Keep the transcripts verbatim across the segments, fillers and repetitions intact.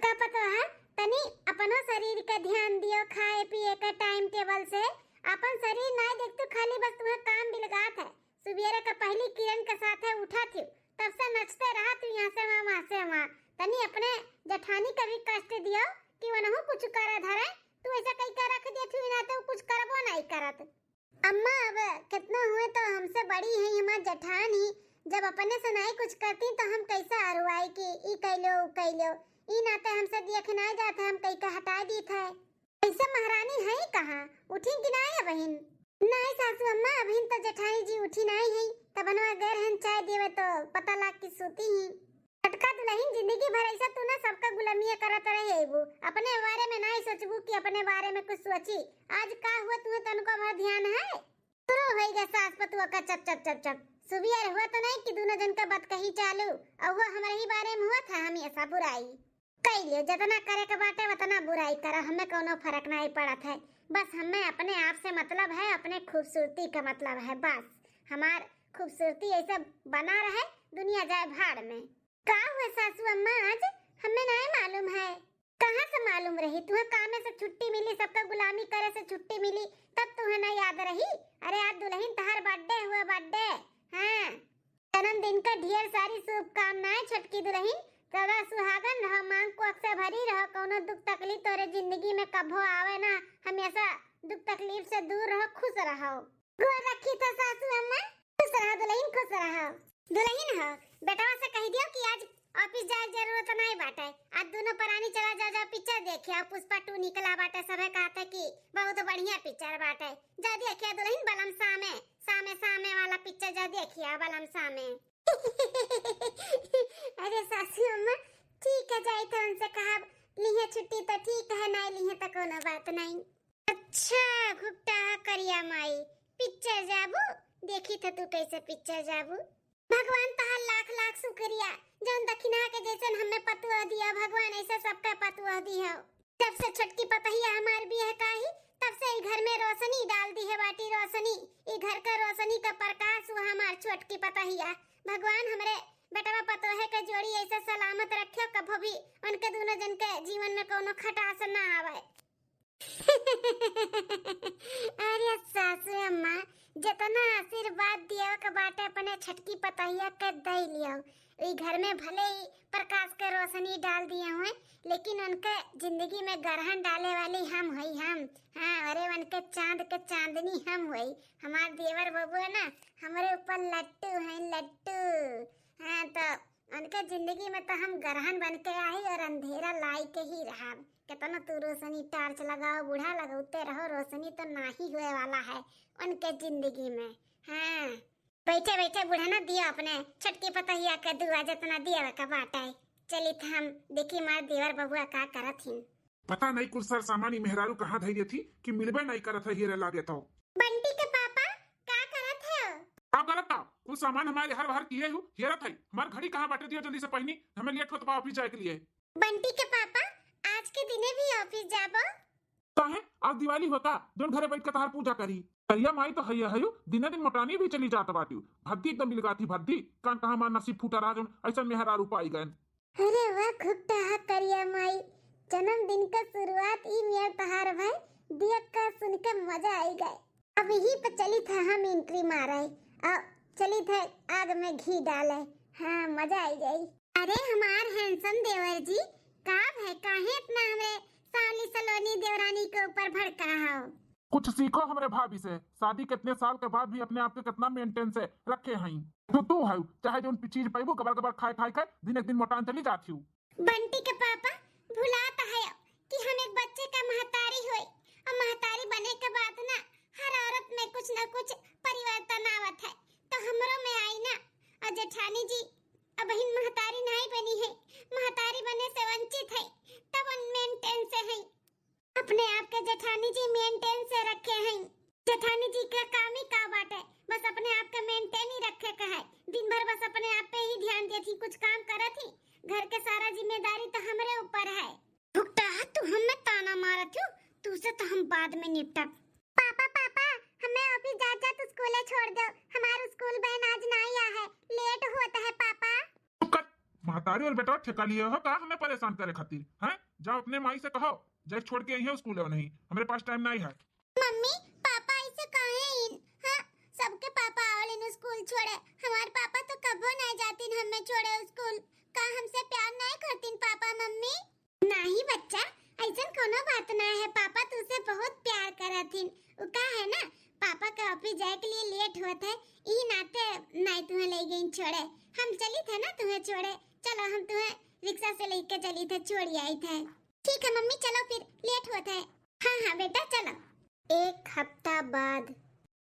का पता है, तनी अपनो शरीर का ध्यान दियो, खाए पिए का टाइम टेबल से। अपन शरीर नाई देखतू, खाली बस तुम्हें काम बिलगात है। सुबेरे का पहली किरण के साथ है उठा थी, तब से नचते रहा तू यहाँ से वहाँ, वहाँ से वहाँ। तनी अपने जेठानी का भी कष्ट दियो कि वनहु कुछ करे धरे। तू ऐसा कई का रख दे थी ना, तो कुछ करबो नहीं करत। अम्मा, अब कितना हुए तो हमसे बड़ी है हमार जेठानी, जब अपने से नहीं कुछ करती तो हम कैसे अरुआई कि ई कैलो, ऊ कैलो। ई नाते हमसे देख नहीं जात है, हम कई का हटा दीत है। ऐसे महारानी है कहाँ, उठी कि नहीं अबहिन? नहीं सासू अम्मा, अबहिन तो जेठानी जी उठी नहीं है, तब बनवा गए रहन चाय देवे तो पता लाग कि सूती ही। छोटका दुलहिन, जिंदगी भर ऐसा तू ना सबका गुलामिया करत रहे अइबू, अपने बारे में नहीं सोचबू कि अपने बारे में कुछ सोची। आज का हुआ तुम्हें तनको भर ध्यान है? शुरू होइगा सास पतुआ का चप चप चप चप। सुबियर हुआ तो नहीं कि दोनों जन का बात कही चालू, और वो हमारे ही बारे में हुआ था, हम ऐसा बुराई कई लियो, जितना करे के बाटे उतना बुराई करा, हमें कोनो फर्क नहीं पड़त है। बस हमें अपने आप से मतलब है, अपने खूबसूरती का मतलब है बस। हमार खूबसूरती ऐसे बना रहे, दुनिया जाए भाड़ में। का हुआ सासू अम्मा, आज हमें नहीं मालूम है। कहाँ से मालूम रही? तुम्हें कामे से छुट्टी मिली, सबका गुलामी करे से छुट्टी मिली, तब तुम्हें ना याद रही? अरे आज दुलहिन तहार बर्थडे हुआ, बर्थडे। हाँ, जन्मदिन का ढेर सारी शुभकामनाएं छोटकी दुलहिन। सदा सुहागन रहो, मांग को अक्सर भरी रहो, कौनो दुख तकलीफ तोरे जिंदगी में कभो आवे ना, हमेशा दुख तकलीफ से दूर रहो, खुश रहो। गोर रखी तो सासू अम्मा। खुश रहो दुलहिन, खुश रहो। दुलहिन हो, बेटवा से कह दियो कि आज ऑफिस जाए जरूरत नहीं बाटे। आज दोनों परानी चला जाओ, जाओ पिक्चर देखे आओ। पुष्पा टू निकला बाटे, सभे कहते कि बहुत बढ़िया पिक्चर बाटे। जा देखिया दुलहिन बलम सामे, सामे सामे वाला पिक्चर जा देखिया बलम सामे। अरे सासू अम्मा, ठीक है, जाई तो उनसे कहा, लिहे छुट्टी तो ठीक है, नहीं लिहे तो कोनो बात नहीं। अच्छा, घुट्टा करिया माई, पिक्चर जाबू? देखी था तू कैसे पिक्चर जाबू। भगवान तहार लाख लाख शुक्रिया, जौन दक्षिणा के जैसन हमें पतुआ दिया, भगवान ऐसे सबका पतुआ दिया। जब से छोटकी पतहिया हमार बियाह का ही, तब से ई घर में रोशनी डाल दी है बाटी, रोशनी, ई घर का रोशनी का प्रकाश हुआ हमार छोटकी पतहिया। भगवान हमरे बेटवा पतोहे के जोड़ी ऐसे सलामत रखे, कभो भी उनके दोनों जन के जीवन में कोनो खटास ना आवे। अरे सासू अम्मा, जितना आशीर्वाद दिया के बाटे अपने छोटकी पतोहिया के दे लियो। ई घर में भले ही प्रकाश के रोशनी डाल दिए हुए, लेकिन उनके जिंदगी में ग्रहण डाले वाली हम हई हम। हाँ, अरे उनके चांद के चांदनी हम हई। हमार देवर बबुआ ना हमरे ऊपर लट्टू हैं, लट्टू। हाँ, तो उनके जिंदगी में तो हम ग्रहण बन के आई और अंधेरा लाई के ही रहब। कितना तू रोशनी टार्च लगाओ, बूढ़ा, लगौते रहो, रोशनी तो नाही हुए वाला है उनके जिंदगी में। हाँ, बैठे बैठे बूढ़ा ना दिया अपने छोटकी पतहिया के दुआ जितना दिया का बाटे। चली तो हम देखी मार देवर बबुआ का करत हिन। पता नहीं कुल सर सामान ई मेहरारू कहाँ धई देथी कि मिलबे नहीं करत है हीरे लागे तो। बंटी के पापा का करत है? का करत था? कुल सामान हमारे हर बाहर किए हूँ, हेरत है। हमार घड़ी कहाँ बाटे दिया जल्दी से पहिनी, हमें लेट होत बा ऑफिस जाए के लिए। बंटी के पापा, आज के दिने भी ऑफिस जाबो? काहे? आज दिवाली होता, जोन घरे बैठ के तहार पूजा करी। करिया माई तो हैया हयू, दिने दिन मोटानी भी चली जात बाटू। भद्दी एकदम बिलगाती भद्दी, कान कहाँ मार नसीब फूटा रहा जोन ऐसन मेहरारू पाई गए। अरे वाह, घुट्टा हा करिया माई, जन्मदिन का शुरुआत ई मेर तहार भाई, दिया का सुन के मजा आई गए। अब यही पे चली था हम एंट्री मारे, अब चली था आग में घी डाले। हाँ, मजा आई जाई। अरे हमार हैंडसम देवर जी, का भय, काहे इतना हमरे सावली सलोनी देवरानी के ऊपर भड़का हो? कुछ सीखो हमरे भाभी से, शादी कितने साल के बाद भी अपने आप के कितना मेंटेन से रखे हई। तू, तू है, चाहे जोन चीज पैबू, गबर गबर खाए खाए के दिन एक दिन मोटान चली जात हूँ। बंटी के पापा भुलात है कि हम एक बच्चे का महतारी होई, और महतारी बने के बाद ना हर औरत में कुछ ना कुछ परिवर्तन आवत है, तो हमरो में आई ना। और जेठानी जी अबहिन महतारी नहीं बनी है, महतारी बने से वंचित है, तब मेंटेन से है। अपने आप के जेठानी जी मेंटेन से रखे हैं। जेठानी जी के काम ही का बाटे, बस अपने आप के मेंटेन ही रखे के है। दिन भर बस अपने आप पे ही ध्यान देत ही, कुछ काम करत ही। घर के सारा जिम्मेदारी तो हमरे ऊपर है। भुगटा, तू हमें ताना मारत हो, तू से तो हम बाद में निपटब। पापा, पापा, हमें ऑफिस जात जात स्कूले छोड़ दो, हमार स्कूल बहन आज ना आया है, लेट होता है पापा। चुप कर, महतारी और बेटवा ठेका लिए हो का हमें परेशान करे खातिर, हैं? जाओ अपने माई से कहो, जाए छोड़ के आई है स्कूल, नहीं, हमरे पास टाइम नहीं है। मम्मी, पापा ऐसे काहे इन? हाँ, सबके पापा आवलिन स्कूल छोड़े, हमार पापा तो कबो नहीं जातिन हमें छोड़े स्कूल। का हमसे प्यार नहीं करतिन पापा मम्मी? नहीं बच्चा, ऐसन कोनो बात ना है, पापा तुझसे बहुत प्यार करत हिन। उ का है ना, पापा का ऑफिस जाए के लिए लेट होत है, ई नाते नहीं तुम्हें ले गई छोड़े। हम चली थे ना तुम्हें छोड़े, चलो हम तुम्हें रिक्शा से लेके चली थे, छोड़ आई थे। ठीक है मम्मी, चलो फिर, लेट होत है। हाँ हाँ बेटा, चलो। एक हफ्ता बाद।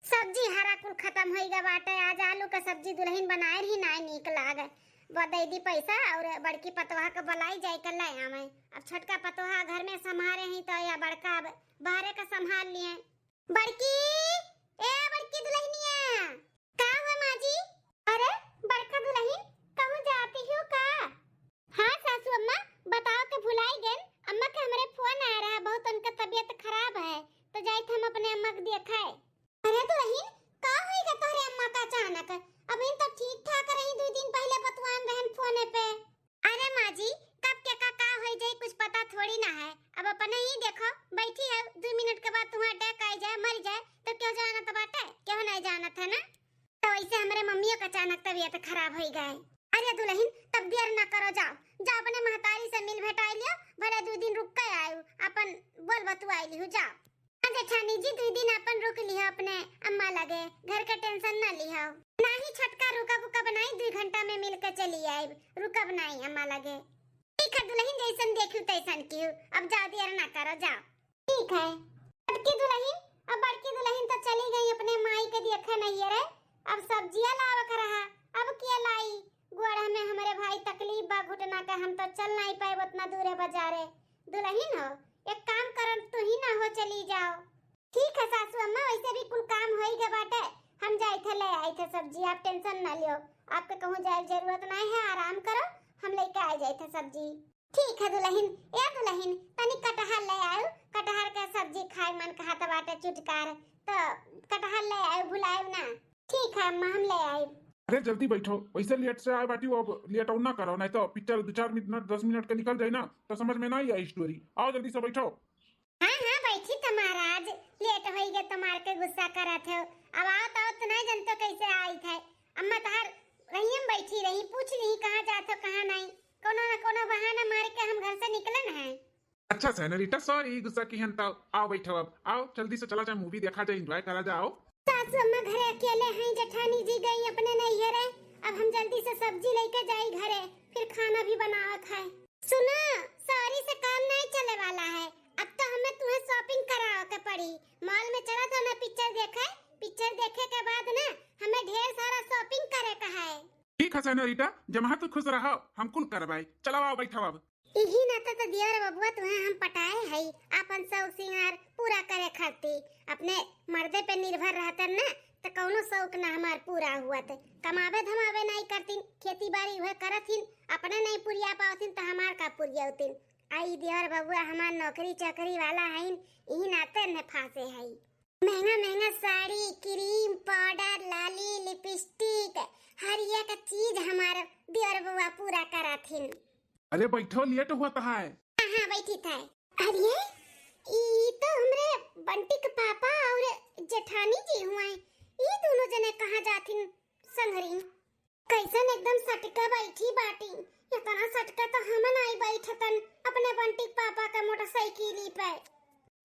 सब्जी हरा कुल खत्म होई गा बाटे। आज आलू का सब्जी दुलहिन बनाए रही, नाय नीक लागे। ब-, दे दी पैसा और बड़की पतोहा के बुलाई जाए के ले आवे। अब छोटका पतोहा घर में संभारे ही तो या बड़का अब बाहरे का संभाल लिए। बड़की, ए बड़की दुलहिनिया, का हुआ माँ जी? अरे बड़का दुलहिन, कहूँ जाती हो का? हाँ सासू अम्मा, बताओ के भुलाई गन। अम्मा के हमरे फोन आ रहा, बहुत उनका तबीयत खराब है, तो जाइत हम अपने अम्मा के देखाए। अरे दुलहिन, का होई गा तोहरे अम्मा का अचानक? अभी तो ठीक ठाक रही, दो दिन पहले बतुआन रहन फोने पे। अरे माँ जी, कब के का का होई जाई, कुछ पता थोड़ी ना है। अब अपने ही देखो, बैठी है, दो मिनट के बाद तुम्हारा अटैक आई जाए, मर जाए, तो क्यों जानत बाटे? क्यों नहीं जानत है ना? तो वैसे हमरे मम्मियों का अचानक तबीयत खराब होई गए। अरे दुलहिन, तब देर ना करो, जाओ, जाओ अपने महतारी से मिल भेटाई लियो, भले दो दिन रुक के आयो, अपन बोल बतुआई लियो, जाओ। हाँ जेठानी जी, दो दिन अपन रुक लियो अपने अम्मा लगे, घर के टेंशन ना लियो। नाही छोटका, रुकब उकब नाही, दो घंटा में मिल के चली आइब, रुकब नाही अम्मा लगे। ठीक है दुलहिन, जैसन देखू तैसन किहू, अब जाओ देर ना करो, जाओ। ठीक है। छोटकी दुलहिन, अब बड़की दुलहिन तो चली गई अपने माई के देखे नैहरे, अब सब्जिया लावक रहा, अब के लाई? गोड़ में हमरे भाई तकलीफ बा घुटना के, हम तो चल नहीं पाए उतना दूर है बाजारे। दुलहिन हो, एक काम करो, तू ही ना हो चली जाओ। ठीक है सासू अम्मा, वैसे भी कुल काम होई गए बाटे, हम जाए थे ले आए थे सब्जी, आप टेंशन ना लियो, आपके कहूँ जाए जरूरत नहीं है, आराम करो, हम लेके आ जाए थे सब्जी। ठीक है दुलहिन, ए दुलहिन, तनी कटहल ले आयो, कटहल के सब्जी खाए मन कहत बाटे चुटकार, तो कटहल ले आयो, भुलायो ना। ठीक है अम्मा, हम ले आइब। अरे जल्दी बैठो, वैसे लेट से आए बाटी, अब लेट और ना करो, नहीं तो पिक्चर दो चार मिनट, दस मिनट के निकल जाए ना, तो समझ में ना आई स्टोरी। आओ जल्दी से बैठो। हाँ हाँ बैठी तो महाराज, लेट होई गए तो मार के गुस्सा करत हो। अब आओ तो, तो नहीं जनतो कैसे आई थे। अम्मा तहार रहियम बैठी रही, पूछ ली कहाँ जात हो कहाँ नहीं, कोनो न कोनो बहाना मार के हम घर से निकलन है। अच्छा सेनोरिटा, सॉरी, गुस्सा किहन तब। आओ बैठो, अब आओ, जल्दी से चला जाए, मूवी देखा जाए, एंजॉय करा जाओ। सासू अम्मा घरे अकेले हैं, जेठानी जी गई अपने नैहरे। अब हम जल्दी से सब्जी लेके जाई घरे, फिर खाना भी बनावत है। सुना, सॉरी से काम नहीं चले वाला है, अब तो हमें तुम्हें शॉपिंग करावे के पड़ी। मॉल में चला तो ना पिक्चर देखे, पिक्चर देखे के बाद ना हमें ढेर सारा शॉपिंग करे का है। ठीक है सेनोरिटा, जहाँ तू खुश रहो, हम कुल करवाई। चलो आओ बैठो अब। इही नाते तो दियर बबुआ तुहे हम पटाए हई, आपन शौक सिंगार पूरा करे खातिर। अपने मर्दे पे निर्भर रहतन ना, त कौनो शौक ना हमार पूरा हुअत। कमावे धमावे नाई करतीन, खेती बाड़ी उहे करत हिन, अपने नहीं पुरिया पावतीन त हमार का पुरियौतीन। आ ई दियर बबुआ हमार नौकरी चाकरी वाला हईन, इही नाते ने फांसे हई। महंगा महंगा साड़ी, क्रीम, पाउडर, लाली, लिपस्टिक, हर एक चीज हमार दियर बबुआ पूरा करत हिन। अरे बैठो, लेट होत है। हाँ हाँ बैठी था। अरे ई तो हमरे बंटी के पापा और जेठानी जी हुए, ई दोनों जने कहाँ जाथिन संगरी? कैसन एकदम सटका बैठी बाटी, इतना सटका तो हम नाई बैठतन अपने बंटी के पापा के मोटरसाइकिल पे।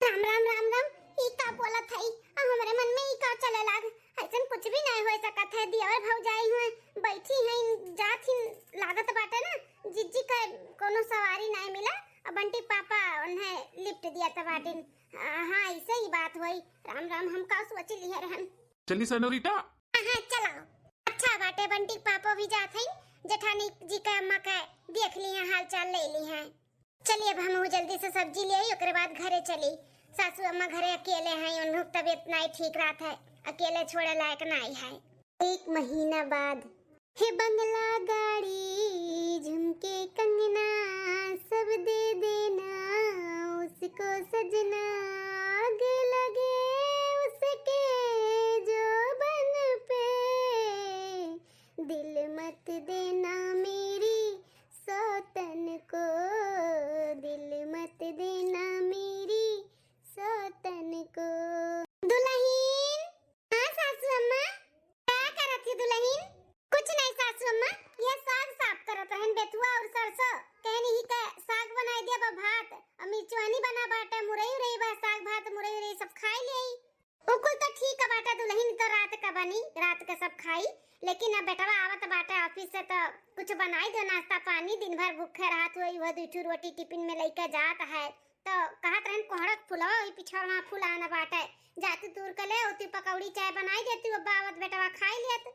राम राम राम राम, ई का बोलत हई? आ हमरे मन में ई का चले लाग? ऐसन कुछ भी नहीं हो सकत है। दियावर भौजाई हुए बैठी हैं, जात ही लागत बाटे ना, जिज्जी का कोनो सवारी नहीं मिला, अब बंटी पापा उन्हें लिफ्ट दिया था बाटिन। आ, हाँ, ऐसे ही बात हुई। राम राम, हम का सोच लिया रहन। चली सेनोरिटा। हाँ, हाँ, चलो। अच्छा बाटे, बंटी पापा भी जात हैं, जेठानी जी का अम्मा का देख ली हैं, हाल चाल ले ली हैं। चलिए, अब हमहू जल्दी से सब्जी ले आई, ओकरे बाद घरे चली। सासू अम्मा घरे अकेले हैं, उन्हों की तबीयत नाई ठीक रहत है, अकेले छोड़े लायक नाई है। एक महीना बाद। हे बंगला, गाड़ी, झुमके, कंगना, सब दे देना उसको सजना, आग लगे उसके जोबन पे, दिल मत देना मेरी रात के सब खाई। लेकिन अब बेटवा आवत बाटे office से, तो कुछ बनाई दो नाश्ता पानी। दिन भर भूखे रहत हुई, वो दुई ठो रोटी tiffin में लेके जात है। तो कहत रहन, कोहड़ा के फुलवा वही पिछवा वहाँ फुलाना बाटे, जाती तूर के ले अउती, पकौड़ी चाय बनाई देती, अब्बा आवत बेटवा खाई लेत।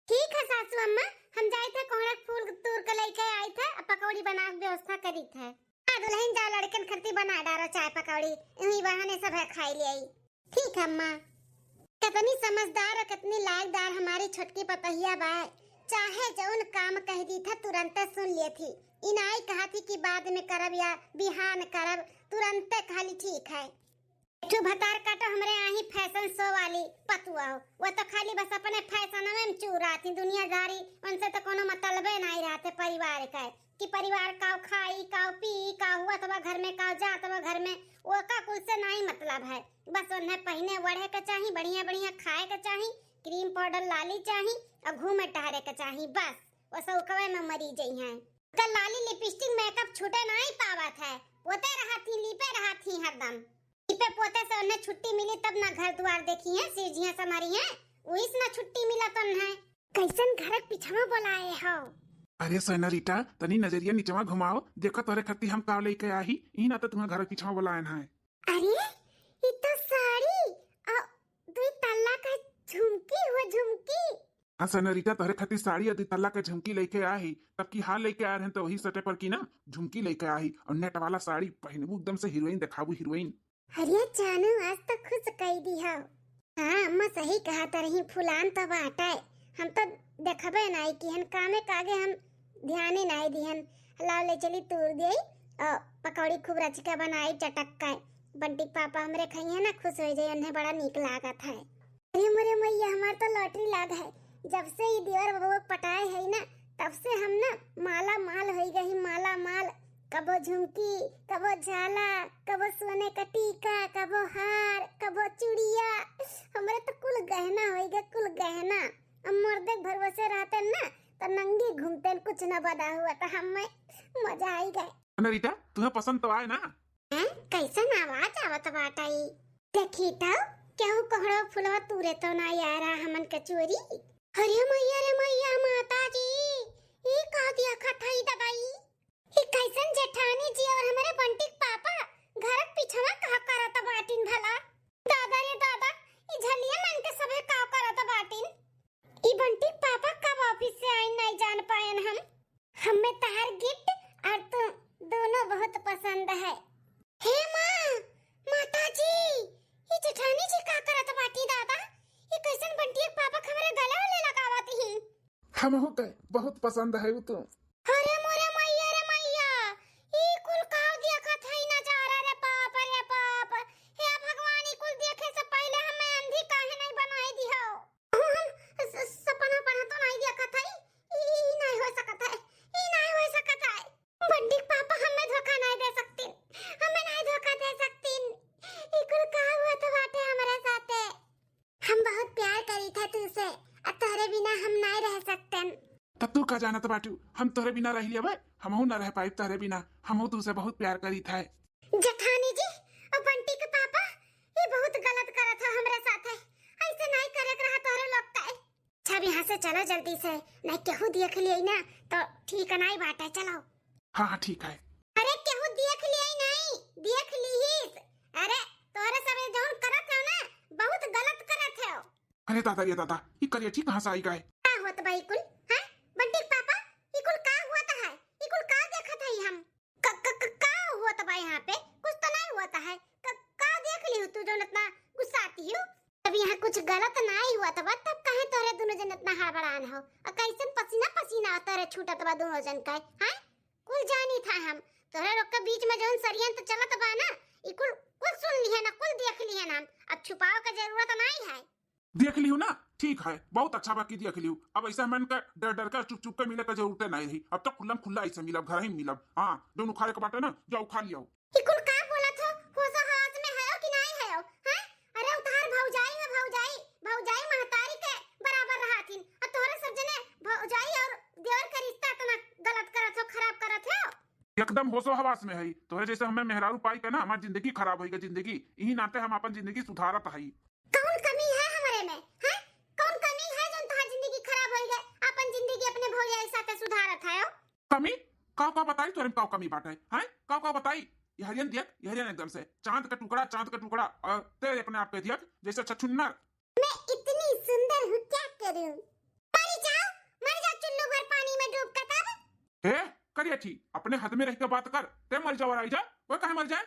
ठीक है सासू अम्मा, हम जाइत है कोहड़ा के फूल तूर के लेके आइत है, अब पकौड़ी बना के व्यवस्था करीत है। हाँ दुल्हन, जाओ लड़कन खरती बना डारो चाय पकौड़ी, इही बहाने सब है खाई ले आई। ठीक है अम्मा। कितनी समझदार और कितनी लायकदार हमारी छोटकी पतोहिया बा, चाहे जौन काम कह दी था तुरंते सुन लिए थी। ई नाई कहा थी कि बाद में करब या बिहान करब, तुरंते खाली ठीक है। एक ठो भतार काटो हमरे आही fashion show वाली पतुआ हो, वो तो खाली बस अपने फैशनवे में चूर रहती, दुनियादारी उनसे तो कोनो मतलबे नाई रहते परिवार का, कि परिवार काव खाई, काव पी, का हुआ तबा घर में, काव जा तबा घर में, ओका कुल से नाई मतलब है। बस उन्हें पहिने ओढ़े के चाही, बढ़िया बढ़िया खाए के चाही, cream powder लाली चाही और घूमे टहरे के चाही, बस वो सौकवे में मरी जइहें। का लाली lipstick makeup छूटे नाई पावत है, पोते रहत ही, लीपे रहत ही हरदम। लीपे पोते से उन्हें छुट्टी मिली तब ना घर दुआर देखी है, सीढ़ियाँ संभारी है, वही से ना छुट्टी मिला तो उन्हें। कैसन घर के पिछवा बोलाए हो? अरे सेनोरिटा, तनी नजरिया निचवा घुमाओ, देखो तोरे खत्ती हम का लेके आही, ई ना तो तुम्हें घर के पिछवा बोलाए हैं। अरे, ई तो साड़ी, आ, दुई तल्ला का झुमकी हुआ, झुमकी। हाँ सेनोरिटा, तोहरे खातिर साड़ी और दुई तल्ला के झुमकी लेके आही, तब की हाल लेके आ रहे हैं तो वही सटे पर की ना झुमकी लेके आही और net वाला साड़ी पहनबू, एकदम से हीरोइन देखाबू, हीरोइन। अरे जानू, आज तो खुश कई दी हो। हाँ अम्मा, सही कहा तरही, फुलान तो बाटे, हम तो देखबे नाई किहन, कामे कागे हम ध्याने नाई दिहन। लाओ ले चली तूर देई और पकौड़ी खूब रचिका बनाई चटक के, बंटी के पापा हमरे खइहे ना, खुश हो जाई, उन्हें बड़ा नीक लागत है। अरे मोरे मैया, हमार तो lottery लाग है। जब से ई देवर बबुआ के पटाए है ना, तब से हम ना माला माल होई गई, माला माल। कबो झुमकी, कबो झाला, कबो सोने का टीका, कबो हार, कबो चूड़िया। हमरे तो कुल गहना होई गए, कुल गहना। अब मर्दे के भरोसे रहते ना, तो नंगी घूमते, कुछ न बदा हुआ, तो हमें मजा आई गए। अरे रीटा, तुम्हें पसंद तो आए ना? हैं? कैसन आवाज आवत बाटई? देखी तो, केहू कोहड़ो फुलवा तूरे तो ना यारा हमन के चोरी। अरे मैया रे मैया, माता जी, ई का देखत हई दवाई? ई कैसन जेठानी जी और हमरे बंटी के पापा घर के पिछवा का करत बाटिन भला? दादा रे दादा, ई झलिया मन के सभे का करत बाटिन? ई बंटी के पापा कब office से आइन, नहीं जान पाएन हम। हमें तहार gift और तू दोनों बहुत पसंद है। हे माँ, माता जी, ई जेठानी जी का करत बाटी दादा? ई कैसन बंटी के पापा के हमरे गले वाले लगावत ही? हमहू के बहुत पसंद है उ तू। अरे मोरे मैया रे मैया, ई कुल का देखत है नजारा रे बाप रे बाप। हे भगवान, ई कुल देखे से पहले हमें अंधी काहे नहीं बनाई दिहो? हम स-, सपना पढ़ा तो नहीं देखत है। ई, ई नहीं हो सकत है, ई नहीं हो सकत है। बंटी के पापा हमें धोखा नहीं दे सकतीन, हमें नहीं धोखा दे सकतीन। ई कुल का हुआ तो बाटे हमारे साथे। हम बहुत प्यार करी था तुझसे, अब तोहरे बिना हम नहीं रह सकतन। तब तू का जानत बाटू, हम तोहरे बिना रह लेबे? हमहू ना रह पाइब तोहरे बिना, हमहू तुझसे बहुत प्यार करी था। जेठानी जी, और बंटी के पापा, ये बहुत गलत करत हो हमरे साथे, ऐसे नहीं करे के रहा तोहरे लोग का। अच्छा, अब यहाँ से चलो जल्दी से, नहीं केहू देख लिये ना तो ठीक नहीं बाटे, चलो। हाँ, हाँ, ठीक है। अरे केहू देख लिये नहीं, देख लीहिस। अरे तोहरे सब ये जौन करत हो ना, बहुत गलत करत हो। अरे दादा रे दादा, ई करियठी कहाँ से आई गए? का होत बा ई कुल? हैं? बंटी के पापा, ई कुल का हुआ है? ई कुल का देखत है हम? क-, क-, क-, का हुआ बा यहाँ पे? कुछ तो नहीं हुआ है। क-, का देख ली तू जौन इतना गुस्साती हो? अब यहाँ कुछ गलत नहीं हुआ बा, तब काहे तोरे दोनों जन इतना हड़बड़ान हो? और कैसन पसीना पसीना तोरे छूटत बा दोनों जन का, हैं? कुल जानी था हम, तोरे लोग के बीच में जौन षड्यंत्र चलत बा ना, ई कुल, कुल सुन लिहन, कुल देख लिहन हम। अब छुपाव के जरूरत नहीं है। देख लिहू ना, ठीक है, बहुत अच्छा बा कि देख लिहू। अब ऐसे हमन के डर डर के, चुप चुप के मिले के जरूरते नहीं रही। अब तो खुल्लम खुल्ला ऐसे मिलब, घर ही मिलब। हाँ, जौन उखाड़े के बाटे ना, जा उखाड़ लियाओ। ई कुल का बोलत हो? होश हवास में हयो कि नहीं हयो? हैं? अरे उतार भौजाई में भौजाई, भौजाई महतारी के बराबर रहथिन। और तोहरे सब जने भौजाई और देवर के रिश्ता इतना गलत करत हो, खराब करत हो। एकदम होशो हवास में है। तोहरे जैसे हमें मेहरारू पाई के ना, हमार जिंदगी खराब होई गई, जिंदगी। इही नाते हम अपन जिंदगी सुधारत हई। कौन कमी है हमरे में, हैं? कौन कमी का बताई तोरे में का कमी बाटे, हैं? का का बताई? ये हरियन देख, ये हरियन एकदम से चांद का टुकड़ा, चांद का टुकड़ा, और तेरे अपने आप पे देख जैसे छछुन्नर। मैं इतनी सुंदर हूँ, क्या करूँ? मर जाओ, मर जाओ चुल्लू भर पानी में डूब के तब। हे करियठी, अपने हद में रह के बात कर, ते मर जाओ और आई जा, वो काहे मर जाए?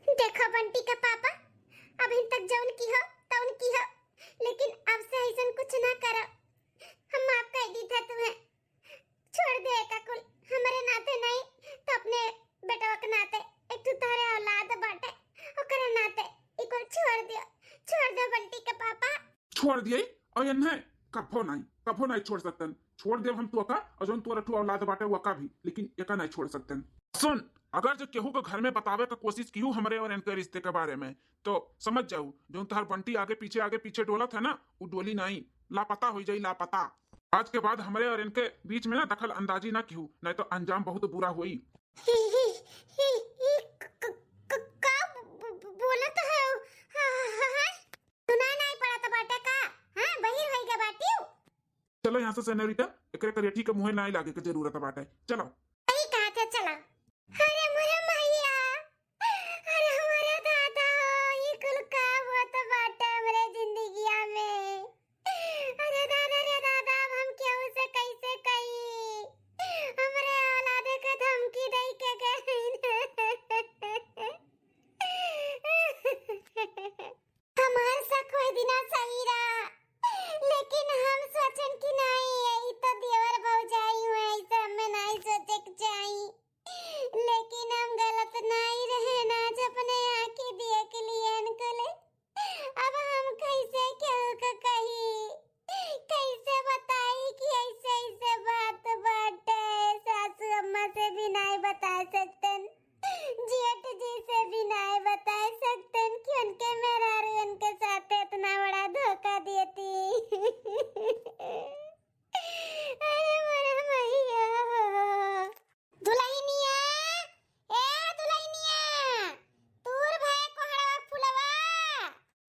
देखो बंटी के पापा, अभी तक जौन किहो तौन किहो, लेकिन अब से ऐसन कुछ ना करो। हम माफ कर दी था तुम्हें। छोड़ दे एका कुल, हमरे नाते नहीं तो अपने बेटवा के नाते, एक ठो तोहरे औलाद बाटे, ओकरे नाते ई कुल छोड़ दियो, छोड़ दो बंटी के पापा। छोड़ दिए और इन्हें कभो नहीं, कभो नहीं छोड़ सकतन। छोड़ देब हम तोका और जौन तोरा ठो औलाद बाटे वका भी, लेकिन एका नहीं छोड़ सकतन। सुन, अगर जो केहू के घर में बतावे का कोशिश किहू हमरे और इनके रिश्ते के बारे में, तो समझ जाऊ, जौन तोहार बंटी आगे पीछे, आगे पीछे डोलत है ना, वो डोली नहीं, लापता हो जाई, लापता। आज के बाद हमरे और इनके बीच में ना दखल अंदाजी ना किहू, नहीं तो अंजाम बहुत बुरा होई। ही, ही, ही, ही, क-, क-, क-, का ब-, ब-, बोलत है? हा, हा, हा, हा। सुनाई नहीं पड़त बाटे का? हाँ, बहिर होई गए बाटियो। चलो यहाँ से सेनोरिटा, एकरे करियठी के मुँहे नाई लागे के जरूरत बाटे। चलो। सही कहा थे, चलो। अरे मोरे मैया, अरे हमारे दादा, ई कुल का होत बाटे हमरे जिंदगिया में। अरे दादा रे दादा, अब हम केहू से कैसे कही? हमरे औलाद के धमकी दे के गए। हमार शक ओह दिना सही रहा, लेकिन हम सोचन कि नाई, यही तो देवर भौजाई हुए, ऐसे हमें नाई सोचे के चाही। लेकिन हम गलत नाई रहे ना, आज अपने आँखी देख लियन कुल। अब हम कैसे केहू के कही, कैसे बताई कि ऐसे ऐसे बात बाटे, सासू अम्मा से भी नाई बता सकतन। जेठ जी से भी नाय बताए सकतन कि उनके मेहरारू उनके साथ इतना बड़ा धोखा देती। अरे मोरे मैया। दुलहिनिया, ए दुलहिनिया, तूर भए कोहड़वा फुलवा।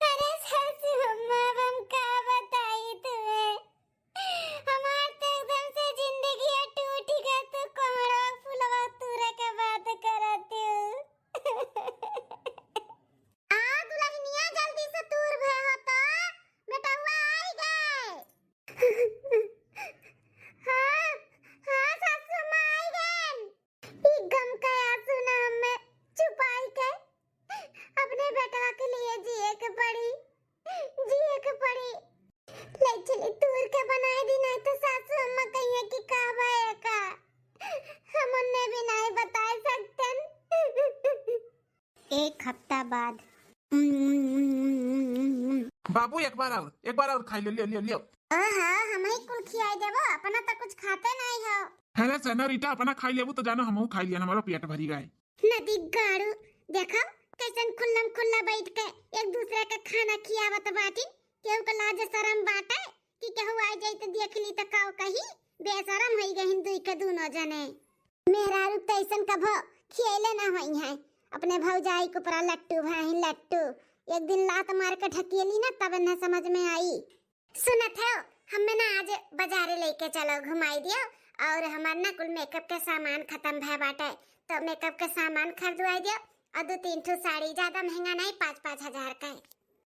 अरे सासू अम्मा, अब हम का बताई तुम्हें, हमार तो एकदम से जिंदगी टूट गए, तो कोहड़ा फुलवा तूरे के बात करत हूँ। आ दुलहिनिया, जल्दी से तूर भए हो तो, बेटउआ आई गए। हाँ, हाँ सासू अम्मा आई गए। ई गम के आंसू ना हमें छुपाई के अपने बेटवा के लिए जिए के पड़ी, जिए के पड़ी। ले चली तूर के बनाए दी, नहीं तो सासू अम्मा कहिए कि का भए का, हम उन्हें भी नहीं बताए सकतन। एक हफ्ता बाद। बाबू एक बार और, एक बार और खाई ले, ले, ले, ले। ओहो, हम ही कुल खियाई देबो, अपना तो कुछ खाते नहीं हो। अरे सेनोरिटा, अपना खाई लेबू तो जानो हमहू खाई लियन, हमारो पेट भरी गए। नदी गाड़ू, देखो कैसन खुल्लम खुल्ला बैठ के एक दूसरे के खाना खियावत बाटिन। केहू के लाज शरम बाटे कि केहू आ जाई तो देख ली तो काव कही, बेशरम होई गए हिंदू के दोनों जने। मेहरारू तैसन कभो खियले ना होई हैं, अपने भौजाई के ऊपरा लट्टू भाई लट्टू। एक दिन लात मार के ढकेली ना, तब इन्हें समझ में आई। सुनत हो, हमें ना आज बाजारे लेके चलो, घुमाई दियो। और हमार ना कुल मेकअप के सामान खत्म भय बाटे, तो मेकअप के सामान खरीदवाई दियो। और दो तीन ठो साड़ी, ज्यादा महंगा नहीं, पाँच पाँच हजार का है।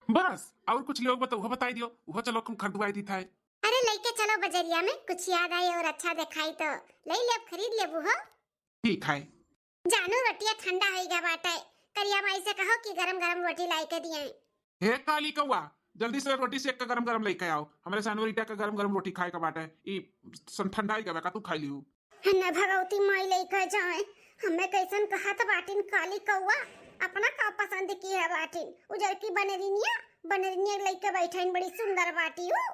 बस, और कुछ लोग बताओ, वो बताई दियो, वो चलो कुल खरीदवाई दी था। अरे लेके चलो बजरिया में, कुछ याद आई और अच्छा दिखाई तो ले ले, खरीद लेबू हो। ठीक है। जानू रोटिया ठंडा होई गया बाटे, करिया माई से कहो कि गरम गरम रोटी लाई के दिए। हे काली कौआ, जल्दी से रोटी सेक के गरम गरम लेके आओ, हमरे सेनोरिटा के गरम गरम रोटी खाए के बाटे। ई सन ठंडा ही गवा का, तू खाई लिहू। हन्ना भगवती माई लेके जाए, हमें कैसन कहत बाटिन काली कौआ, अपना का पसंद की है बाटिन, उजर की बनरिनिया, बनरिनिया लेके बैठे बड़ी सुंदर बाटी हूँ।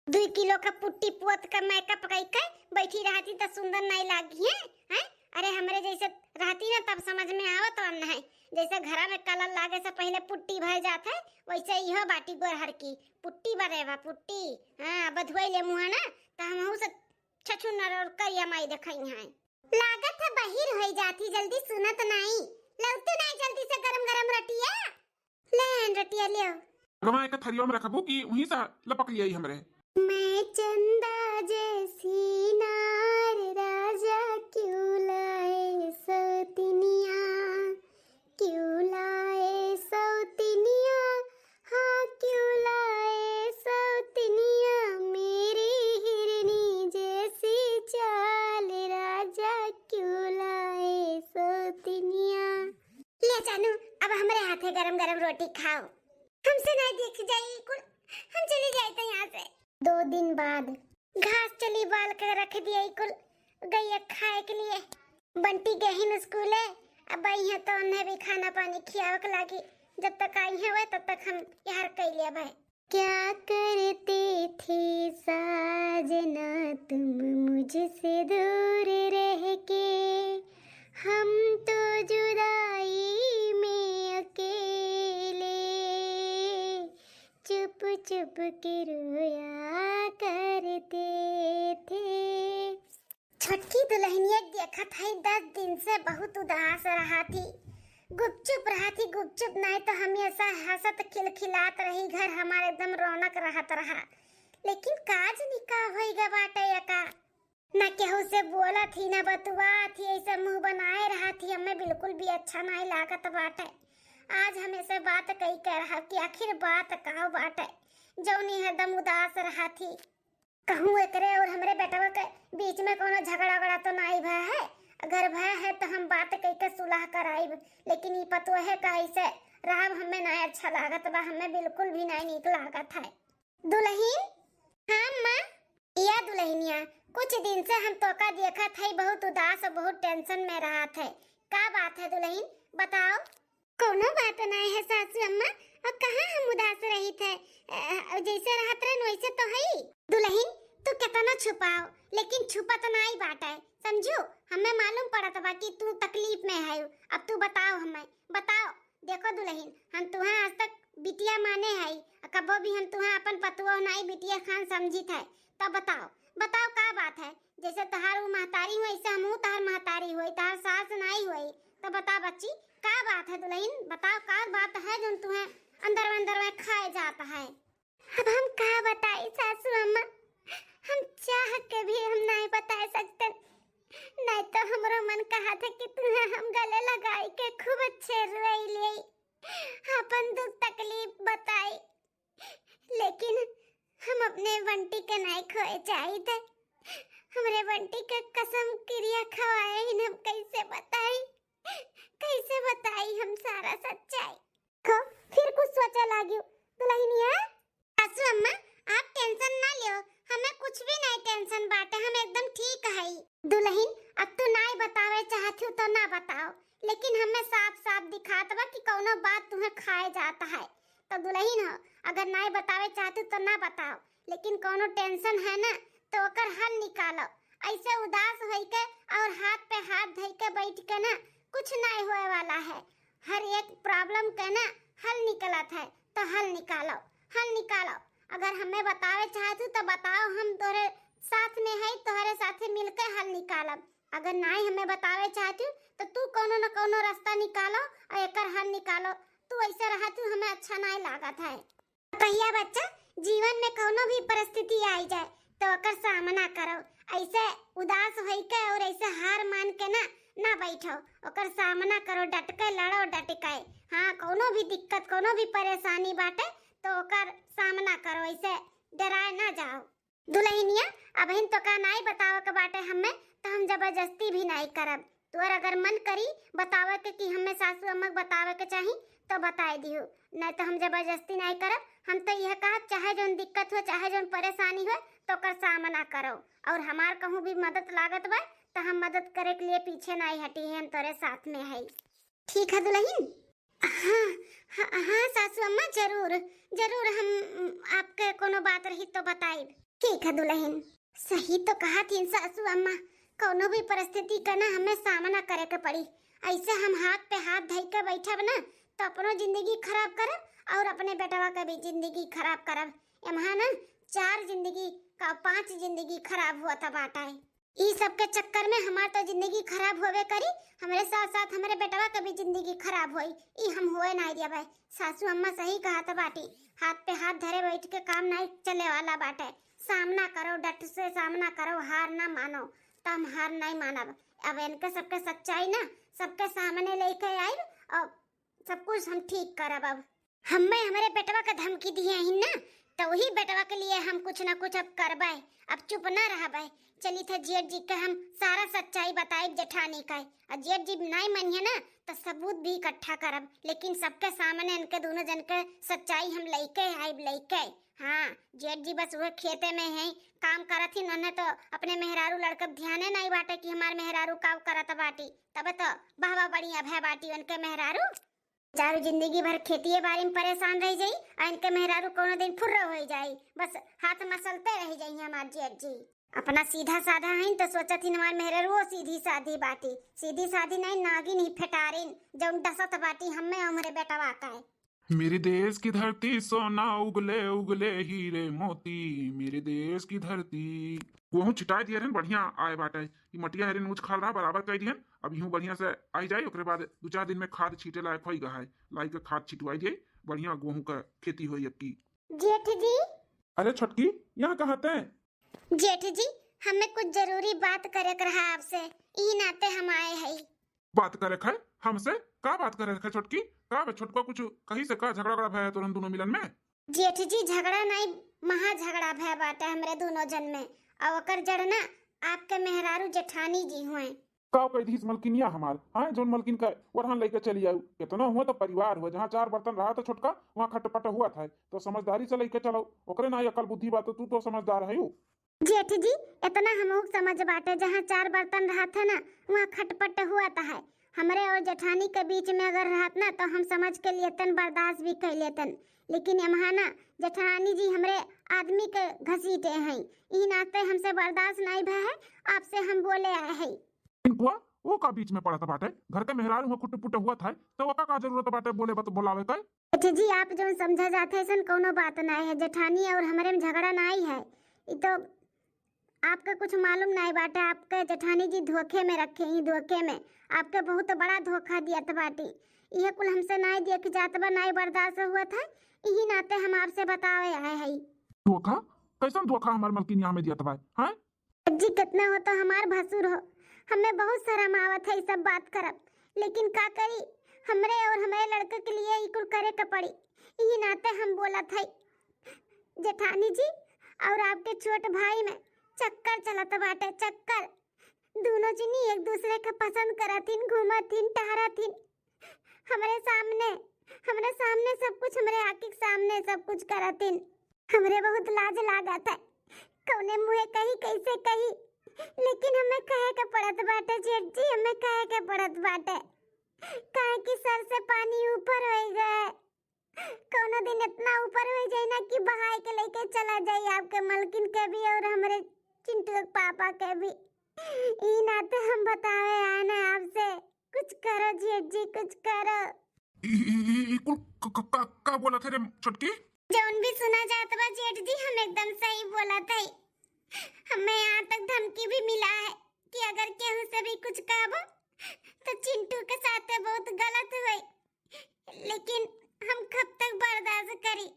दुई किलो का पुट्टी पोत के मेकअप कई के बैठी रहती त सुंदर नहीं लागी है, हैं? अरे हमरे जैसे रहती ना तब समझ में आवत रहा है, जैसे घरा में कलर लागे से पहले पुट्टी भर जात है, वैसे इहो बाटी गोरहर की पुट्टी बरे बा पुट्टी। हाँ, बधुआई ले मुँह ना, त हमहू से छछुनर और करिया माई देखाई है। लागत है बहिर होई जाती, जल्दी सुनत नहीं, लौटू नहीं जल्दी से गरम गरम रोटिया। ले आन रोटिया लियो। अगवा एक थरिया में रखबू कि वहीं से लपक लिया हमरे। मैं चंदा जैसी नार राजा क्यों लाए। जानू, अब हमरे हाथे गरम गरम रोटी खाओ। हमसे ना देख जाई कुल, हम चली जाई तो यहाँ से। दो दिन बाद घास चली बाल के रख दिए कुल गैया खाए के लिए। बंटी गहिन स्कूले, अब आई है तो उन्हें भी खाना पानी खियावे के लागी। जब तक आई है वह, तब तक हम यार कैले अब है। क्या करते थे साजना तुम मुझसे दूर रह के, हम तो जुदाई में अकेले चुप चुप के रोया करते थे। छोटकी दुल्हनिया देखत है, दस दिन से बहुत उदास रहा थी, गुपचुप रहा थी, गुपचुप नहीं तो हमेशा हंसत खिलखिलात रही, घर हमार एकदम रौनक रहत रहा। लेकिन काज निका होई गा बाटे यका, ना केहू से बोला थी, ना बतुआ थी, ऐसे मुंह बनाए रहा थी। हमें बिल्कुल भी अच्छा नहीं लागत बाटे। आज हम ऐसे बात कई के रहा कि आखिर बात का बाटे, जौनी हरदम उदास रहा थी। कहूँ एकरे और हमरे बेटवा के बीच में कोनो झगड़ा उगड़ा तो नाई भय है? अगर भय है तो हम बात कई के सुलह कराइब, लेकिन ई पतोहे का ऐसे रहब हमें नाई अच्छा लागत बा, हमें बिल्कुल भी नाई नीक लागत है। दुल्हन, हाँ अम्मा। या दुल्हनिया, कुछ दिन से हम तोका देखत है, बहुत उदास और बहुत टेंशन में रहत है। का बात है दुल्हन, बताओ। कौनो बात नाय है सासू अम्मा, और कहाँ हम उदास रहित है, अ, जैसे रहत रहन वैसे तो हई। दुल्हन, तू केतना छुपाओ, लेकिन छुपत नाई बाटे, समझू? हमें मालूम पड़त बा कि तू तकलीफ में है। अब तू बताओ हमें, बताओ। देखो दुल्हन, हम तुहें आज तक बिटिया माने हई, आ कबो भी हम तुहें अपन पतुआ नाई बिटिया खान समझित है। तब बताओ, बताओ का बात है? जैसे तहार ऊ महतारी हुई, ऐसे हमहू तहार महतारी हुई, तहार सास नाई हुई। तब बता बच्ची, का बात है दुल्हन? बताओ का बात है जौन तुहें अंदर में, अंदर में खाए जात है? अब हम का बताई सासू अम्मा, हम चाह के भी हम नाई बताए सकते। नहीं तो हमरो मन कहा था कि तुहें हम गले लगाई के खूब अच्छे रोई ले, अपन दुख तकलीफ बताई, लेकिन हम अपने बंटी के नाई खोए चाहित। हमरे बंटी के कसम किरिया खवाए ही हम कैसे बताई, कैसे बताई हम सारा सच्चाई। को फिर कुछ सोचा लागियो दुल्हनिया। सासू अम्मा, आप टेंशन ना लियो, हमें कुछ भी नहीं टेंशन बाटे, हम एकदम ठीक हई। दुल्हन, अब तू नाई बतावे चाहत हो तो ना बताओ, लेकिन हमें साफ साफ दिखात बा कि कौनो बात तुहें खाए जात है। तो दुल्हन हो, अगर नाई बतावे चाहत हो तो ना बताओ, लेकिन कौनो टेंशन है ना तो ओकर हल निकालो। ऐसे उदास होई के और हाथ पे हाथ धई के बैठ के ना कुछ नाई होए वाला है। हर एक प्रॉब्लम के ना हल निकलत है, तो हल निकालो, हल निकालो। अगर हमें बतावे चाहत हो तो बताओ, हम तोरे साथ में है, तोहरे साथे मिलके हल निकालब। अगर नाई हमें बतावे चाहत हो तो तू कौनो न कौनो रास्ता निकालो और एकर हल निकालो। तू ऐसे रहत हो हमें अच्छा नाई लागत है। कहिया बच्चा जीवन में कौनो भी परिस्थिति आई जाए तो ओकर सामना करो, ऐसे उदास होई के और ऐसे हार मान के ना, ना बैठो, ओकर सामना करो, डट के लड़ो, डट के। हाँ, कौनो भी दिक्कत, कौनो भी परेशानी बाटे तो ओकर सामना करो, ऐसे डराए ना जाओ। दुल्हनिया, अबहिन तोका नाई बतावे के बाटे हमें, तो हम जबरदस्ती भी नाई करब। तोर अगर मन करी बतावे के कि हमें सासू अम्मा के बतावे के चाही, तो बताए दियो, नाई तो हम जबरदस्ती नाई करब। हम तो यह कहब, चाहे जौन दिक्कत हो, चाहे जौन परेशानी हो, तो ओकर सामना करो। और हमार कहूँ भी मदद लागत बा, तो हम मदद करे के लिए पीछे नाई हटी, हम तोरे साथ में है। ठीक है दुल्हन। हाँ, हाँ, हाँ सासू अम्मा, जरूर, जरूर हम, उम, आपके कोनो बात रही तो बताइब। ठीक है दुल्हन। सही तो कहा थी सासू अम्मा, कौनो भी परिस्थिति का ना हमें सामना करे के पड़ी। ऐसे हम हाथ पे हाथ धई के बैठब ना तो अपनो जिंदगी खराब करब और अपने बेटवा का भी जिंदगी खराब करब। एम्हा ना चार जिंदगी का पांच जिंदगी खराब हुआ था बाटा है। ई सब के चक्कर में हमार तो जिंदगी खराब होवे करी, हमरे साथ साथ हमरे बेटवा के भी जिंदगी खराब होई, ई हम होए नाई देबै। सासू अम्मा सही कहत बाटी, हाथ पे हाथ धरे बैठ के काम नाई चले वाला बाटे। सामना करो, डट से सामना करो, हार ना मानो। तो हम हार नाई मानब। अब इनके सबके सच्चाई ना सबके सामने लेके आइब और सब कुछ हम ठीक करब। अब हम्मे हमरे बेटवा के धमकी दिए ही ना तो वही बेटवा के लिए हम कुछ ना कुछ अब करबे, अब चुप ना रहबे। चली थे जेठ जी के हम सारा सच्चाई बताइब जेठानी का, और जेठ जी नहीं मानिए ना तो सबूत भी इकट्ठा करब, लेकिन सबके सामने इनके दोनों जन के सच्चाई हम लइके आइब, लइके। हाँ, जेठ जी बस वह खेते में है, काम करत ही, उन्हें तो अपने मेहरारू लड़के ध्याने नहीं बाटे कि हमार मेहरारू का करत बाटी। तब तो बहवा बढ़िया भय बाटी उनके मेहरारू। चारू जिंदगी भर खेतिए बाड़ी में परेशान रह जाई, आ इनके मेहरारू कोनो दिन फुर्र हो जाई, बस हाथ मसलते रह जाई हमार जेठ जी। अपना सीधा साधा हईन तो सोचत ही हमार मेहरारू वो सीधी साधी बाटी, सीधी साधी नहीं, नागिन ही फेटारिन, जौन डसत बाटी हमें हमरे बेटवा का है। मेरे देश की धरती सोना उगले उगले हीरे मोती, मेरे देश की धरती। गोहूँ छिटाई दिए रहन, बढ़िया आए बाटे। ई मटिया हेरे नूच खाल रहा, बराबर कर दिहन। अब यूं बढ़िया से आई जाई, ओकरे बाद दू चार दिन में खाद छीटे लायक होई गहा है। लाई के खाद छिटवाई दिए, बढ़िया गोहूँ का खेती होई अब की। जेठ जी। अरे छोटकी, यहाँ कहाँ ते? जेठ जी, हमें कुछ जरूरी बात करे के रहा आपसे, ई नाते हम आए हई। बात करे के है हमसे? का बात करे के है छोटकी? का बे छोटका, कुछ कही से का झगड़ा उगड़ा भय है तोरन दोनों मिलन में? जेठ जी, झगड़ा नहीं, महा झगड़ा भय बाटे हमरे दोनों जन में, और ओकर जड़ ना आपके मेहरारू जेठानी जी हुए। का कह दीस मलकिनिया हमार, हाँ, जौन मलकिन का ओरहन लेके चली आऊ। इतना हुआ तो परिवार हुआ, जहाँ चार बर्तन रहा था छोटका, वहाँ खटपट हुआ था। तो समझदारी से लेके चलो, ओकरे ना अकल बुद्धि बा, तो तू तो समझदार है। जेठ जी, इतना हमहू समझ बाटे, जहाँ चार बर्तन रहत है ना, वहाँ खटपट हुआ त है। हमरे और जेठानी के बीच में अगर रहत ना, तो हम समझ के लेतन, बर्दाश्त भी कर लेतन, लेकिन एम्हा ना, जेठानी जी हमरे आदमी के घसीटे हैं, ई नाते हमसे बर्दाश्त नहीं भय है। आपसे हम बोले आए हैं। इनकुआ, वो का बीच में पड़त बाटे? घर के मेहरारू हुआ खुट पुट हुआ था, तो ओका का जरूरत बाटे बोले बत-, बोलावे के? अच्छा जी, आप जौन समझा जात है, ऐसन कौनो बात ना है। जेठानी और हमरे में झगड़ा ना आई है, ई तो आपके कुछ मालूम नाई बाटे, आपके जेठानी जी धोखे में रखे ही, धोखे में। आपके बहुत बड़ा धोखा दियत बाटी। इहे कुल हमसे नाई देख जात बा, नाई बर्दाश्त हुआ था, इही नाते हम आपसे बतावे आए हई। धोखा? कैसन धोखा हमार मलकिनिया हमें दियत बा, हैं? जी, कितना हो तो हमार भसुर हो, हमें बहुत शर्म आवत है ई सब बात करब, लेकिन का करी, हमरे और हमरे लड़के के लिए ई कुल करे के पड़ी। इही नाते हम बोलत हई, जेठानी जी और आपके छोट भाई में चक्कर चलत बाटे, चक्कर। दोनों जनी एक दूसरे के पसंद करत हिन, घूमत हिन, टहरत हिन। हमरे सामने, हमरे सामने सब कुछ, हमरे आँखी के सामने सब कुछ करत हिन। हमरे बहुत लाज लागत है, कौने मुँहे कही, कैसे कही, लेकिन हमें कहे के पड़त बाटे जेठ जी, हमें कहे के पड़त बाटे, काहे कि सर से पानी ऊपर होई गए। कौनो दिन इतना ऊपर हो जाए ना कि बहाई के लेके चला जाए आपके मलकिन के भी और हमरे चिंटू के पापा के भी। ई नाते हम बतावे आए ना आपसे, कुछ करो जेठ जी, कुछ करो। ई, ई, ई, ई कुल क-, क-, का, का बोलत है रे छोटकी? जौन भी सुना जात बा जेठ जी, हम एकदम सही बोलत है। हमें यहाँ तक धमकी भी मिला है कि अगर केहू से भी कुछ कहबो तो चिंटू के साथे बहुत गलत होई। लेकिन हम कब तक बर्दाश्त करी,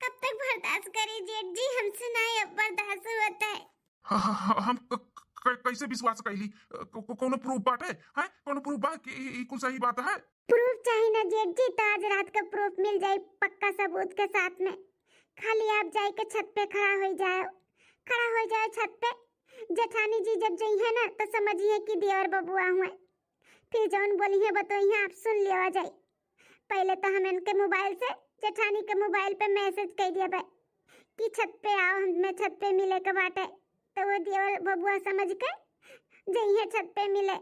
कब तक बर्दाश्त करी जेठ जी, हमसे नहीं अब बर्दाश्त होता है। ह-, ह-, ह-, हम क-, क-, कैसे विश्वास कैली? क-, क-, कोनो proof बाटे? हैं? कोनो proof बा कि ई, ई कुल सही बात है? Proof चाही ना जेठ जी, तो आज रात का proof मिल जाई पक्का सबूत के साथ में। खाली आप जाए के छत पे खड़ा हो जाओ, खड़ा हो जाओ छत पे। जेठानी जी जब जइहे ना तो समझिए कि देवर बबुआ हुए, फिर जौन बोलिहे बतोइहे, आप सुन लेवा जाई। पहले तो हम इनके मोबाइल से जेठानी के मोबाइल पे मैसेज कर दियाबे कि छत पे आओ, हमें छत पे मिले के बाटे। तो वो देवर बबुआ समझ के जइहे छत पे मिले।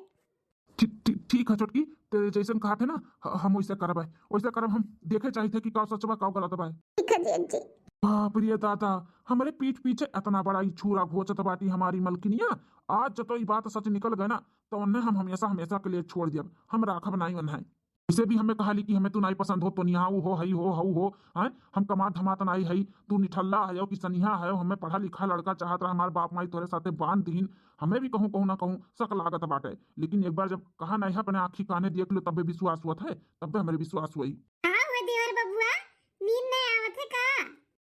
ठीक, ठीक, ठीक है छोटकी, ते जैसन कहा थे ना, ह-, हम वैसे करब है, वैसे करब। हम देखे चाहिए थे कि का सच बा, का गलत बा। ठीक है जेठ जी। बाप रे दादा, हमरे पीठ पीछे इतना बड़ा ई छुरा घोचत बाटी हमारी मलकिनिया। आज जतो ई बात सच निकल गए ना, तो उन्हें हम हमेशा हमेशा के लिए छोड़ दियब, हम राखब नाई उन्हें। वैसे भी हमें कहाली कि हमें तू नाई पसंद हो, तो निहाऊ हो, हई हो, हऊ हो, हैं? हम कमात धमात नाई हई, तू निठल्ला है कि सनिहा है, हमें पढ़ा लिखा लड़का चाहत रहा, हमार बाप माई तोरे साथे बांध दीन, हमें भी कहूँ, कहूँ ना कहूँ शक लागत बाटे। लेकिन एक बार जब कहा नाई है, अपने आँखी काने देख लो, तबे विश्वास होत है, तबे हमारे विश्वास हुई। का हुआ देवर बबुआ, नींद नहीं आवत है का?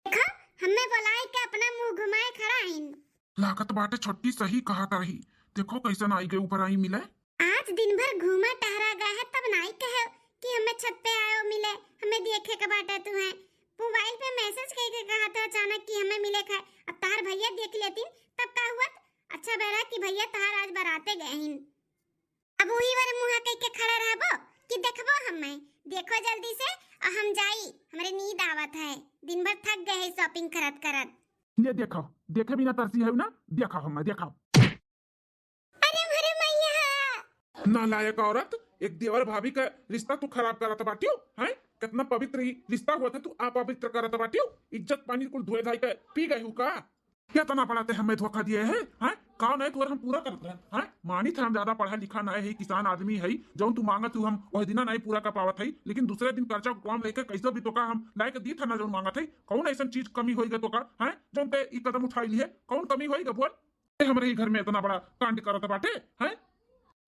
देखो, हमें बुलाए के अपना मुंह घुमाए खड़ा हईन। लागत बाटे छोटकी सही कहत रही। देखो कैसन आई गए ऊपर आई मिले। आज दिन भर घूमा टहरा गए है, तब नाई कहे कि हमें छत पे आयो मिले, हमें देखे के बाटे तू है। मोबाइल पे मैसेज कह के कहा था अबो कि देखबो हम्मे, देखो जल्दी से, और हम जाई, हमरे नींद आवत है, दिन भर थक गए हैं shopping करत करत। ये देखो, देखे बिना तरसी है ना, देखो हम्मे, देखो। अरे मोरे मैया! नालायक औरत, एक देवर भाभी का रिश्ता तू खराब करत बाटियो, हैं? कितना पवित्र ई रिश्ता हुआ था, तू अपवित्र करत बाटियो। इज्जत पानी कुल धोए धाई के पी गए हु का? इतना बड़ा ते हमें धोखा दिए है, हैं? का नहीं तोर हम पूरा करत रहन, हैं? मानी था हम ज्यादा पढ़ा लिखा नहीं है, किसान आदमी है, जौन तू मांगत हु हम वह दिना नहीं पूरा कर पावत है, लेकिन दूसरे दिन कर्जा काम लेके कैसे भी तोका हम लायक दी था ना जौन मांगत है। कौन ऐसन चीज कमी होई गे तोका, हैं? जौन ते ई कदम उठाई ली है, कौन कमी होई गे बोल? ए, हमरे ही घर में इतना बड़ा कांड करत बाटे, हैं?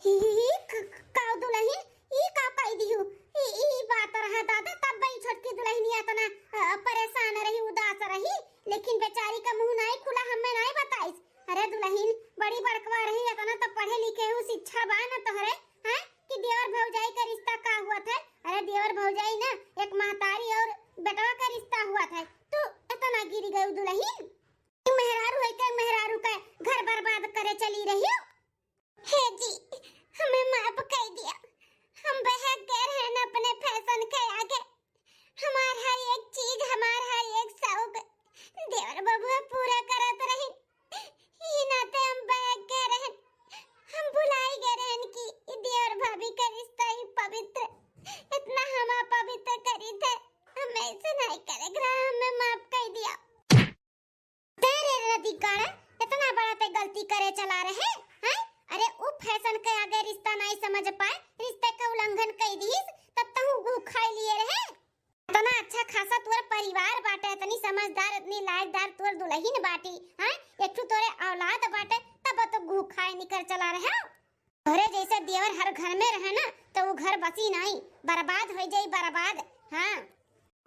ही, ही, ही, क-, क-, काऊ दुलहिन, ई का कई दिहु? ई, ई बात रहा दादा, तब बई छोटकी दुलहिनिया इतना, अ, परेशान रही, उदास रही, लेकिन बेचारी का मुंह नाई खुला, हमें नाई बताइस। अरे दुलहिन, बड़ी बड़कवा रही, इतना तो पढ़े लिखे हु, शिक्षा बा न तोहरे, हैं? कि देवर भौजाई का रिश्ता का हुआ था? अरे देवर भौजाई ना, एक महतारी और बेटवा का रिश्ता हुआ था, तू इतना गिरी गई दुलहिन। मेहरारू है के मेहरारू के घर बर्बाद करे चली रही हो? हे जी, हमें माफ कर दिया। हम बहक गए रहन अपने फैशन के आगे। हमार हर एक चीज, हमार हर एक शौक देवर बबुआ पूरा करत रही। ई नाते हम बहक गए रहन। हम भुलाई गए रहन कि ई देवर भाभी का रिश्ता ही पवित्र, इतना हम अपवित्र करी थे। हमें ऐसे नहीं करे, हमें माफ कर दिया। तेरे रतिकाड़ा, इतना बड़ा ते गलती करे चला रहे, हैं? अरे, उ फैशन के आगे रिश्ता नहीं समझ पाए, रिश्ते का उल्लंघन कर दीस, तब तहु घू खाई लिए रहे। इतना अच्छा खासा तोर परिवार बाटे, इतनी समझदार, इतनी लायकदार तोर दुलहिन बाटी, हैं? एक ठो तोरे औलाद बाटे, तब तो घू खाए निकर चला रहे। तोरे जैसे देवर हर घर में रहे ना, तो उ घर बसी नहीं, बर्बाद हो जाई, बर्बाद। हाँ।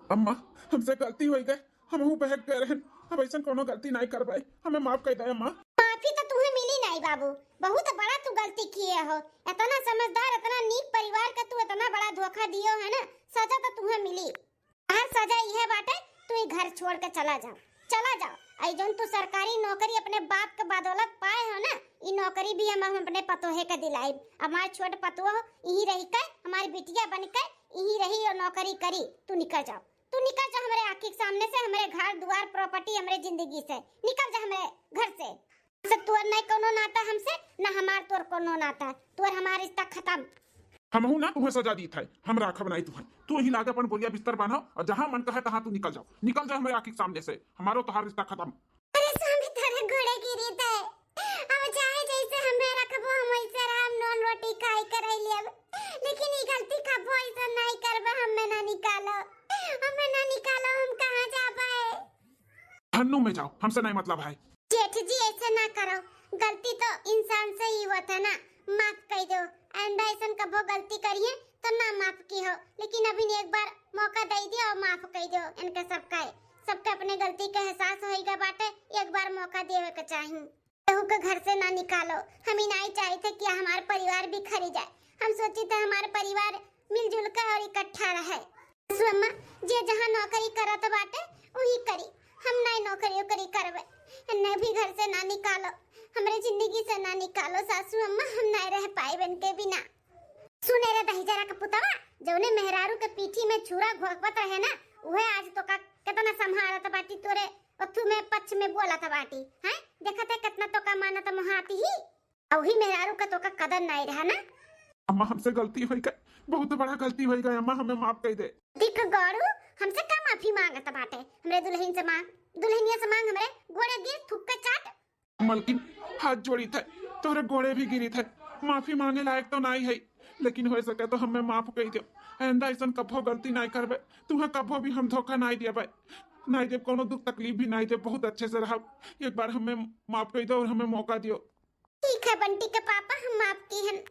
अम्मा, हमसे गलती हो गए, हमहू बहक गए रहन। अब ऐसन कोनो गलती नहीं करबाई, हमें माफ कर दे अम्मा। माफी तो तुम्हें मिली नहीं बाबू, बहुत बड़ा तू गलती किए हो। इतना समझदार, इतना नीक परिवार का तू इतना बड़ा धोखा दियो है ना, सजा तो तुम्हें मिली। हर सजा यह बाटे, तू ई घर छोड़ के चला जाओ, चला जाओ। आई जौन तू सरकारी नौकरी अपने बाप के बदौलत पाए हो ना, ई नौकरी भी हम, हम अपने पतोहे के दिलाइब। हमार छोट पतोह यहीं रही के, हमार बिटिया बन के यहीं रही और नौकरी करी। तू निकल जाओ, तू निकल जा हमरे आँखी के सामने से, हमरे घर दुआर, property, हमरे जिंदगी से निकल जा हमरे घर से। से तोर नहीं कोनो नाता हमसे, ना हमार तोर कोनो नाता, तोर हमार रिश्ता खत्म। हमहू ना तुम्हें सजा दी था, हम राखब नहीं तुम्हें। तू ही लागे अपन बोरिया बिस्तर बांधो और जहाँ मन कहे तहाँ तू निकल जाओ, निकल जाओ हमरे आँखी के सामने से, हमारो तोहार रिश्ता खत्म। अरे स्वामी, तोरे गोड़े गिरी थे, अब चाहे जैसे हमें रखबो, हम वैसे राम नून रोटी खाई कर रह लेब, लेकिन ई गलती कबो ऐसा नहीं करबे, हमें ना निकालो, हमें ना निकालो, हम कहाँ जाबे? हन्नू में जाओ, हमसे नहीं मतलब है। जेठ जी, ऐसे ना करो, गलती तो इंसान से ही होत है ना, माफ कर दो। आइंदा ऐसन कबो गलती करिए तो ना माफ की हो, लेकिन अभी एक बार मौका दे दियो और माफ कर दो इनके सबका, सबके अपने गलती के एहसास होइगा बाटे, एक बार मौका देवे के चाही। केहू के घर से ना निकालो, हम ही नहीं चाहते कि हमार परिवार बिखरी जाए। हम सोची थे हमार परिवार मिलजुल के और इकट्ठा रहे। सासू अम्मा, जे जहाँ नौकरी करत बाटे, वही करी। हम नहीं नौकरी ओकरी करबे। इन्हें भी घर से ना निकालो, हमरे जिंदगी से ना निकालो सासू अम्मा, हम नहीं रह पाए इनके बिना। सुने रे दहिजरा के पुतवा, जौने मेहरारू के पीठी में छुरा घोंपत रहे ना, उहे आज तोका कितना संभारत बाटी, तोरे ओथू में पक्ष में बोलत बाटी, हैं? देखत है कितना तोका मानत मोहाती ही। अउही मेहरारू का तोका कदर नाई रहा ना। अम्मा, हमसे गलती होई गई, बहुत बड़ा गलती होई गई अम्मा, हमें माफ कर दे। देख गौरू, हमसे का माफी मांगत बाटे? हमरे दुल्हन से मांग, दुल्हनिया से मांग, हमरे गोड़े गिर थूक के चाट। मलकिन, हाथ जोड़ी थे, तोहरे गोड़े भी गिरी थे, माफी मांगे लायक तो नाई है, लेकिन हो सके तो हमें माफ कर दो। आइंदा ऐसन कभो गलती नाई करबे, तुम्हें कभो भी हम धोखा नाई देबे, नाई देब, कोनो दुख तकलीफ भी नाई देब, बहुत अच्छे से रहब। एक बार हमें माफ कर दो और हमें मौका दियो। ठीक है बंटी के पापा, हम माफ की हन।